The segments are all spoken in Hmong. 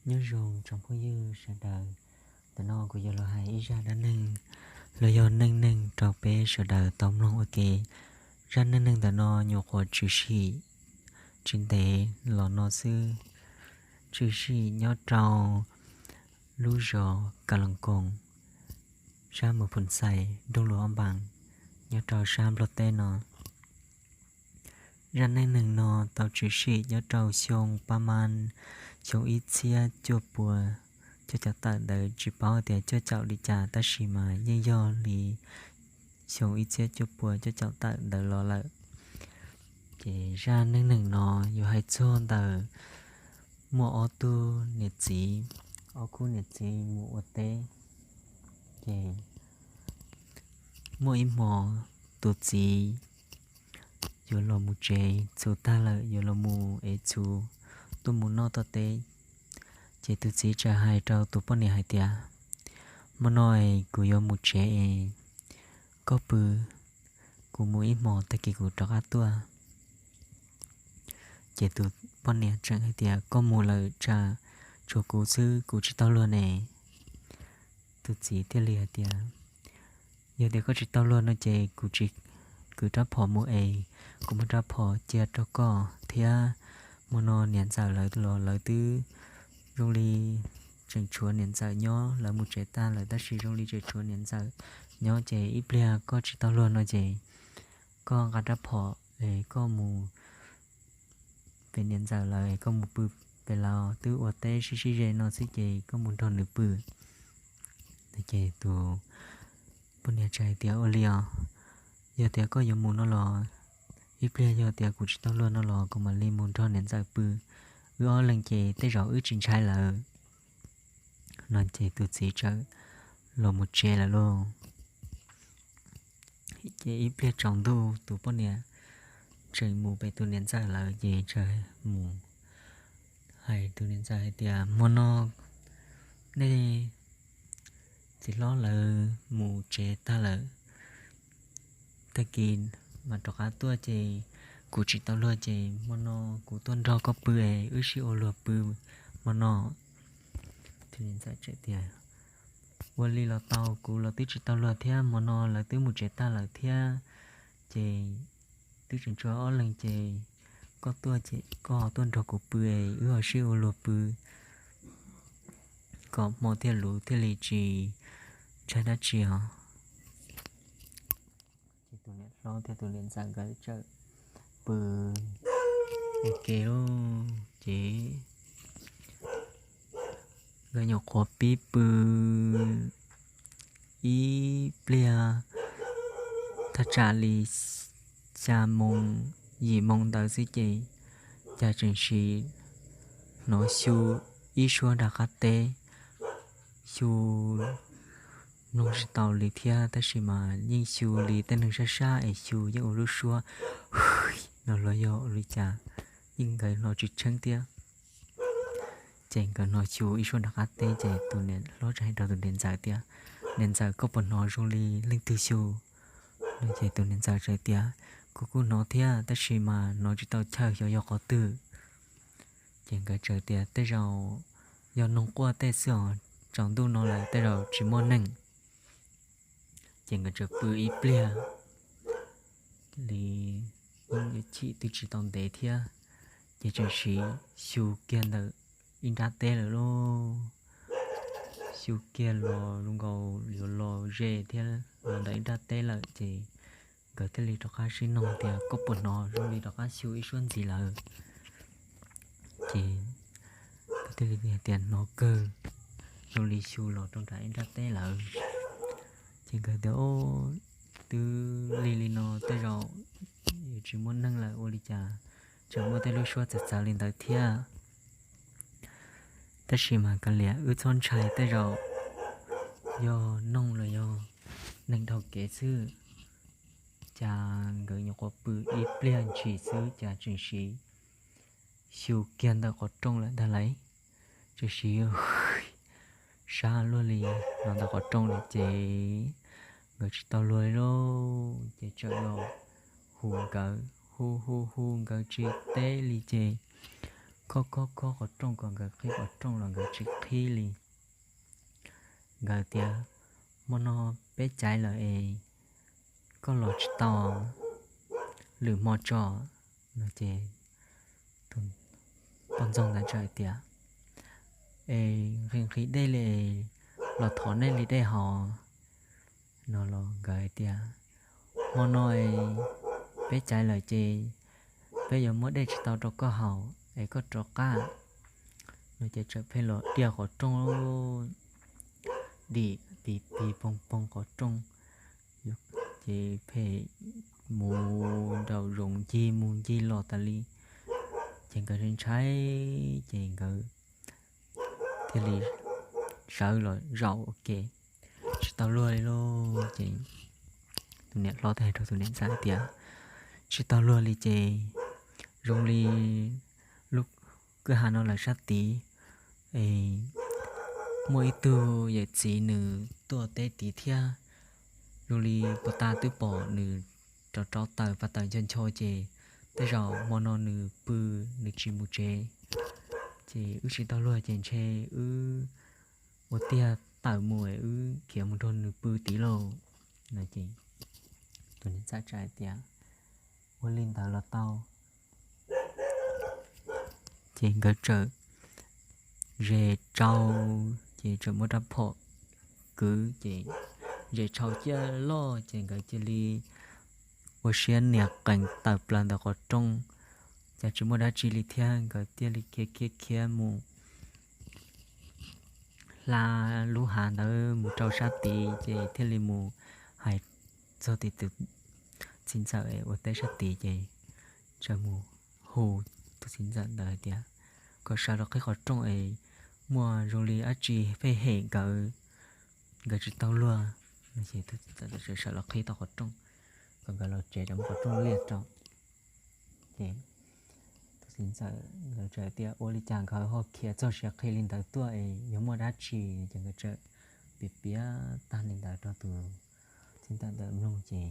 Nyob zoo tsoom phooj ywg sawv daws, ntawm no kuv yuav los hais ib zaj dab neeg los yog neej neeg rau peb sawv daws tau mloog ua ke. Zaj neej neeg ntawm no nyuam qhuav tshwm sim tsis ntev los no xwb, tshwm sim nyob rau lub zos Ka Loos Koos, sab mus Phoo Xais, nroog Luas Ob Npaas, nyob rau sab Nplog teb no. Zaj neej neeg no tau tshwm sim nyob rau xyoo pab mab, xyoo ib txhiab cuaj pua cuaj caum tawm ntawd, tsis paub tias cuaj caum li cas tab sis mas yeej yog li xyoo ib txhiab cuaj pua cuaj caum tawm ntawd los lawm. Ces zaj neej neeg no yuav hais txog ntawm muaj ob tug niam txiv, ob khub niam txiv mus ua teb. Ces muaj ib hmo tus txiv yuav los mus tsev, txhuv tag lawm yuav los mus ev txhuv tuaj mus noj tom teb. Ces tus txiv txawm hais rau tus poj niam hais tias, hmo no es kuv yuav mus tsev es koj pw, kuv mus ib hmos tag kis kuv rov qab tuaj. Ces tus poj niam tseem hais tias, koj mus lawm tsam tshuav kuv xwb, kuv tsis tau luag ne. Tus txiv thiaj li hais tias, yog tias koj tsis tau luag no ces kuv tsis kwv rab phom mus es kuv muab rab phom cia rau koj thiab. Hmo no niam ntxawm lawv los lawv twb zoo li tseem tshuav niam ntxawm nyob, lawv mus tsev tag lawm tab sis zoo li tseem tshuav niam ntxawm nyob, ces ib pliag koj tsis tau luag no ces koj nqa rab phom es koj mus pem niam ntxawm lawv, koj mus pw pem lawv, twb ua teb sib sib ze no xwb ces koj mus nrog nws pw. Ces tus poj niam txawm hais tias, ua li os, yog tias koj yuav mus no los, ib pliag yog tias kuv tsis tau luag no los kuv mam li mus nrog niam ntxawm pw, wb ob leeg ces tej zaum wb tsis ntshai lawm. No ces tus txiv txawm los mus tsev lawm lauj. Ces ib pliag tsaus ntuj tus poj niam tseem mus pem tus niam ntxawm lawv ces txawm mus hais tus niam ntxawm hais tias, hmo no nej txiv hlob lawv mus tsev tag lawm, tag kis mam rov qab tuaj ces kuv tsis tau luag ces hmo no kuv tuaj nrog koj pw es wb sib ua luag pw hmo no. Tus niam ntxawm txawm tias, ua li los tau, kuv los twb tsis tau luag thiab, hmo no lawv twb mus tsev tag lawm thiab, ces twb tseem tshuav ob leeg ces koj tuaj ces koj ho tuaj nrog kuv pw es wb ho sib ua luag pw kom hmo thiaj luv thiaj li tsis ntshai dab tsi os. Ces tus niam hlob thiab tus niam ntxawm nkawd txawm pw ua ke lauj. Ces nkawd nyuam qhuav pib pw ib pliag, thaj tsam li xya moo yim moo ntawd xwb ces cas tseem sim hnov xyu ib suab nram qab teb. Xyu mloog tsis tau li thiab tab sis mas yeej xyu li tej neeg sab sab es xyu yeej ua lub suab no los yog ua li cas, yeej nkawd hnov tsis tsheeb thiab. Ces nkawd hnov xyu ib suab nram qab teb ces tus niam hlob txawm hais rau tus niam ntxawm tias, niam ntxawm, koj puas hnov zoo li leej twg xyu? No ces tus niam ntxawm txawm tias, kuv kuj hnov thiab tab sis mas hnov tsis tau chaw xyov yog qhov twg. Ces nkawd txawm tias, tej zaum yog noog quaj tej xwb os, tsaus ntuj no lawm tej zaum tsis muaj neeg. Ces nkawd txawm pw ib pliag li, ib chim twb tsis tau ntev thiab, ces tseem sim xyu kiag ntawm ib nrab teb lawm lauj. Xyu kiag los zoo nkaus yuav los ze thiab los ntawm ib nrab teb lawm ces nkawd thiaj li rov qab sib noog tias, koj puas hnov zoo li rov qab xyu ib suab ntxiv lawm? Ces nkawd thiaj li tias, hnov kawg, zoo li xyu los rau nram ib nrab teb lawm. Ces nkawd tias, twb lig li no tej zaum yuav tsis muaj neeg lawm ua li cas tseem muaj tej lub suab txawv txawv li ntawd thiab. Tab sis mas kav liam, wb txhob ntshai, tej zaum yog noog los yog neeg dhau kev xwb. Cas nkawd nyuam qhuav pw ib pliag ntshis xwb cas tseem sim xyu kiag ntawm qhov rooj lawm ntag lauj. Tseem sim sab luaj li los ntawm qhov rooj lawm ces nkawd tsis tau luag li lauj. Ces txawm los hu nkawd, hu hu hu nkawd tsis teb li ces khob khob khob qhov rooj kom nkawd qhib qhov rooj los nkawd tsis qhib li. Nkawd tias, hmo no peb caiv lawm es koj los tsis tau, lwm hmo tso no ces poj ntxoog ntawd txawm hais tias, es nqhis nqhis dej li es los thov nej li dej haus no los nkawd hais tias, hmo no es peb caiv lawm ces peb yuav muab dej tsis tau rau koj haus es koj rov qab no ces txawm pheej los diaj qhov rooj, dim pis pis poog poog qhov rooj ces pheej mus nraum zoov ncig mus ncig los tas li. Ces nkawd ntshai ces nkawd thiaj li sawv los zaum ua ke, tsis tau luag li lauj. Ces tus niam hlob thiaj hais rau tus niam ntxawm tias, tsis tau luag li ces zoo li lub kwj ha no lawv sab tid es muaj ib tug yawm txiv nws tuaj teb tid thiab, zoo li puag ta twb pom nws rauv rauv taws pas taws ncho ncho ces tej zaum hmo no nws pw, nws tsis mus tsev. Ces wb tsis tau luag ces ntshe wb ua tiag tawm mus es wb khiav mus nrog nws pw tid lauj no ces tus niam ntxawm txawm hais tias, ua li ntawd los tau. Ces nkawd txawm zes tsau, ces txawm muab rab phom kwv ces zes tsau ciaj loj ces nkawd cia li ua siab nias qees tawm plaws ntawm qhov rooj, cas tsis muaj dab tsi li thiab nkawd thiaj li khiav khiav khiav mus hla lub hav ntawd mus rau sab tid ces thiaj li mus hais txog tim tus txiv ntxawm ua teb sab tid ces txawm mus hu tus txiv ntxawm ntawd hais tias kom sawv los qhib qhov rooj es muaj zoo li dab tsi pheej hem nkawd, nkawd tsis tau luag. Tus txiv ntxawm sawv los qhib tau qhov rooj kom nkawd los tsev rau muab qhov rooj liaj rau. Ces tus txiv ntxawm nkawd txawm tias ua li cas nkawd ho khiav txog siav qhi li ntawd tuaj es yog muaj dab tsi, ces nkawd txawm piav piav tag li ntawd rau tus txiv ntxawm ntawd mloog ces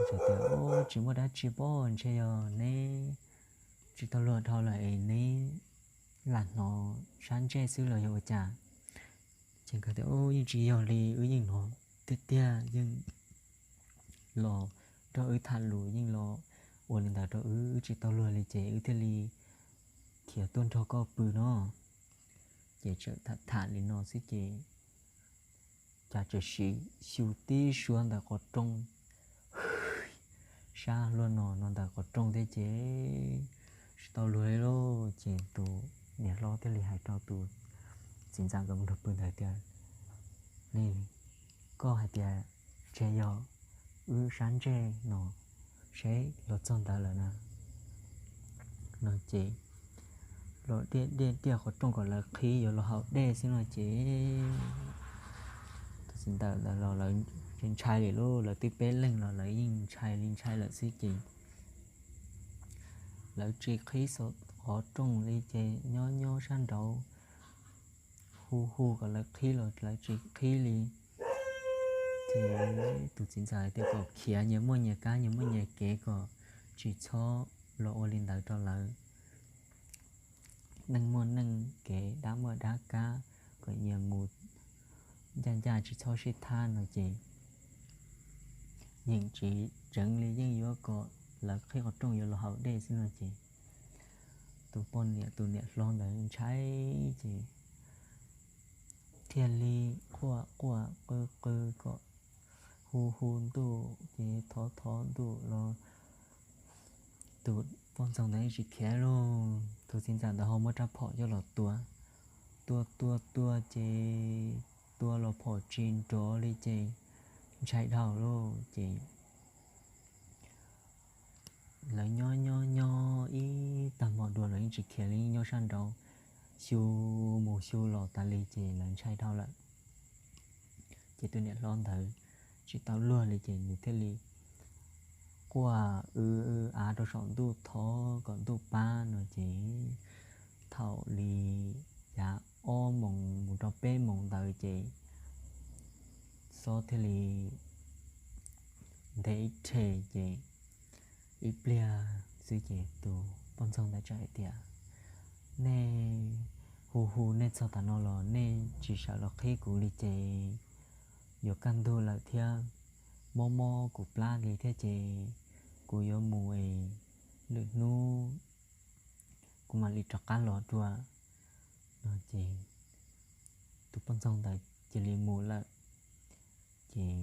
txawm tias, tsis muaj dab tsi pob, ntshe yog neb tsis tau luag dhau lawm es neb lam hnov sab ntsej xwb los yog ua cas. Ces nkawd tias, yeej tsis yog li, wb yeej hnov tiag tiag, yeej los nrog wb tham lus, yeej los ua li ntawd rau wb, wb tsis tau luag li ces wb thiaj li khiav tuaj nrog koj pw no. Ces txawm tham tham li no xwb ces cas txawm sim xyu tib suab ntawm qhov rooj, sab luaj no no ntawm qhov rooj thiab ces tsis tau luag li lauj. Ces tus niam hlob thiaj li hais rau tus txiv ntxawm nkawd mus nrog pw ntawd tias, ne, koj hais tias ntshe yog wb sab ntsej no seb los txog ntawd lawm na no ces los diaj diaj diaj qhov rooj kom lawv qhib yuav los haus dej xwb no ces tus txiv ntxawm ntawd los lawv ntshai li lauj, lawv twb peb leeg los lawv yeej ntshai li ntshai lawm xwb ces lawv tsis qhib qhov rooj li ces nyob nyob sab nraud hu hu kom lawv qhib los lawv tsis qhib li. Ces tus txiv ntxawm hais tias kom khiav, nyias muaj nyias kab nyias muaj nyias kev, kom tsis txhob los ua li ntawd rau lawv. Neeg muaj neeg kev, dab muaj dab kab, kom nyias mus ncaj ncaj tsis txhob sib thab no ces yeem tsis tseev li, yeej yuav kom lawv qhib qhov rooj yuav los haus dej xwb no ces tus poj niam tus niam hlob ntawd ntshai ces thiaj li quaj quaj qw qw kom hu hu ntuj ces thov thov ntuj los tus poj ntxoog ntawd yeej tsis khiav lauj. Tus txiv ntxawm ntawd ho muab rab phom coj los tua, tua tua tua ces tua los phom tsis nrov li ces ntshai dhau lauj ces lawv nyob nyob nyob ib tag hmo dua los yeej tsis khiav li, yeej nyob sab nraud xyu mus xyu los tas li ces lawv ntshai dhau lawm. Ces tus niam hlob ntawd tsis tau luag li ces nws thiaj li quaj w av rau saum ntuj thov kom ntuj pab no ces thaum li yav ob moos mus rau peb moos ntawd ces xob thiaj li nthe ib rhe ces ib pliag xwb ces tus poj ntxoog ntawd txawm hais tias, Hu nej txog tam no los nej tsis sawv los qhib kuv li ces yuav kaj ntug lawm thiab, mob mob kuv plab li thiab ces kuv yuav mus es lwm hnub kuv mam li rov qab los dua. No ces tus poj ntxoog ntawd cia li mus lawm. Ces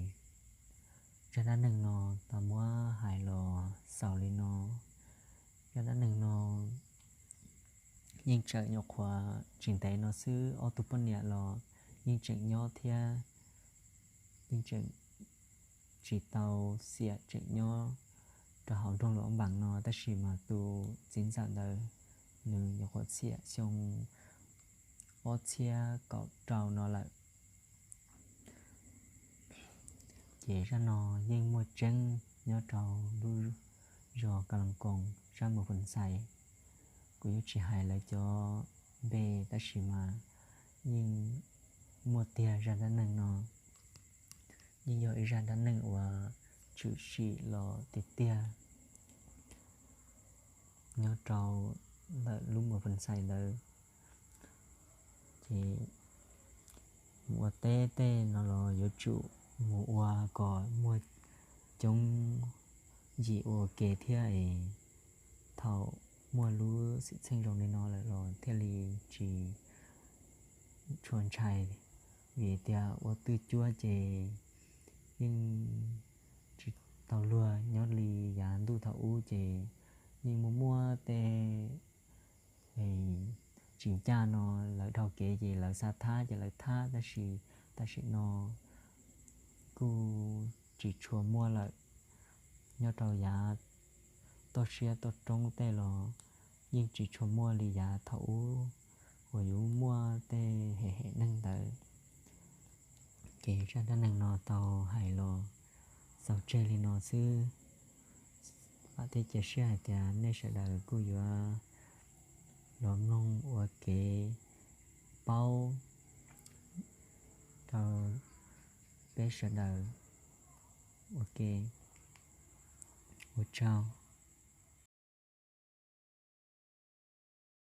zaj dab neeg no tau muab hais los xaus li no. Zaj dab neeg no yeej tseem nyuam qhuav tsis ntev no xwb, ob tug poj niam los yeej tseem nyob thiab, yeej tseem tsis tau xiam, tseem nyob rau hauv nroog Luam Npas no, tab sis mas tus txiv ntxawm ntawd nws nyuam qhuav xiam xyoo ob txhiab kaum rau no lawm. Ces zaj no yeej muaj tseeb nyob rau lub zos Ka Loos Koos sab Muas Phas Xais. Kuv yuav tsis hais lawv cov npe tab sis mas yeej muaj tiag zaj dab neeg no. Yeej yog ib zaj dab neeg uas tshwm sim los tiag tiag nyob rau ntawm lub Muas Phas Xais ntawd. Ces mus ua teb tej no los yuav tsum mus ua kom muaj coob yim ua ke thiab es thaum muaj lub xwm txheej zoo li no lawm los thiaj li tsis tshua ntshai, vim tias ua twj cuab ces yeej tsis tau luag. Nyob li yav ntuj thaum ub ces yeej muaj muaj tej tsis ncaj no, lawv dhau kev ces lawv xav thab ces lawv thab, tab sis tam sim no kuj tsis tshua muaj lawm. Nyob rau yav toj siab toj roob tej los yeej tsis tshua muaj li yav thaum ub uas yus muaj tej hem hem neeg ntawd. Ces zaj dab neeg no tau hais los xaus tseg li no xwb. Vam thiab cia siab hais tias nej sawv daws kuj yuav los mloog ua kev paub rau peb sawv daws. Ok, ua tsaug.